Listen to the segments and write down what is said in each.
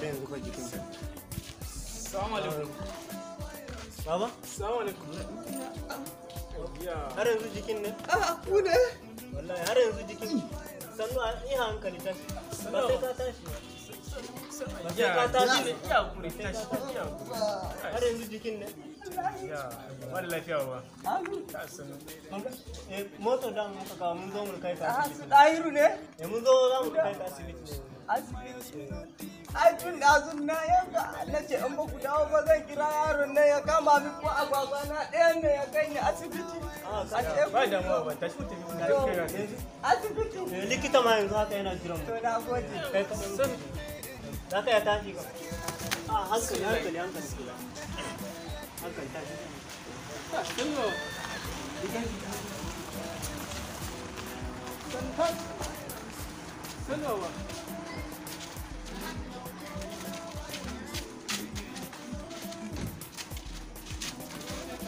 Har yanzu fa jikin. Assalamu alaikum. Baba, Assalamu alaikum. har yanzu jikin ne? A'a, ku ne? Wallahi har yanzu jikin. Sannu a yi hankali, tashi. Ba sai ka tashi ba. Ba sai ka tashi ne. Ya hakuri, tashi. Ya hakuri. Har yanzu jikin ne? Ya, ba da lafiya ba. Ta sannu. Eh, moto da muka kawo, mun zo mu kai ka A su asibiti. Ɗahiru ne? Eh, mun zo za mu kai ka asibiti ne. Asibiti. Ai tun ɗazun na yanka na ce in ba ku dawo ba zan kira yaron nan ya kama min ko agwagwa na ɗayan ne ya kai ni asibiti. Ah, A ce Ba damuwa ba, tashi mu tafi mu tafi kai ka. asibiti. Eh, likita ma yanzu haka yana jiran mu. To, na gode. Kai ka za ka iya tashi ka. A hankali, hankali, hankali. Hankali, tashi. Sannu. Sannu ba.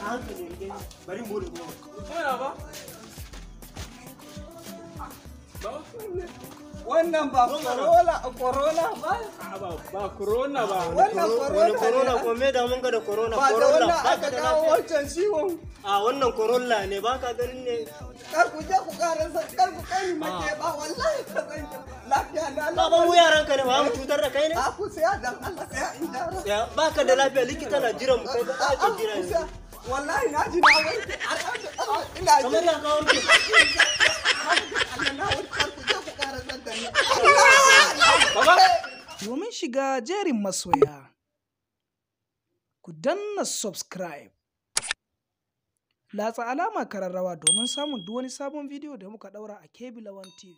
A hankali, rike. Bari mu bude goma. Kuma ba? Ba? Wannan ba corona corona ba? A'a, ba ba corona ba. Wannan Wani corona corona ne. ko me damun ka da corona? Ba da Corolla wannan ba ka aka da kawo lafiya. wancan ciwon. A wannan corolla ne, ba ka ganin ne. Kar ku je ku karasa, kar ku kai ni make ba, wallahi ka zan ki lafiya na. Ba mu yaran ka ne ba mu cutar da kai ne. A ku saya, dan Allah saya in gyara. Ya baka da lafiya, likita na jiran mu, kai ka ake jira ku yanzu. saya. Wallahi na ji na wanke ina ji. Kamar ya kawo ki. Allah na warke, kar ku je ku karasar da ni. Baba. Domin shiga jerin masoya, ku danna subscribe. Latsa alama kararrawa domin samun duk wani sabon bidiyo da muka ɗaura a KB Lawan TV.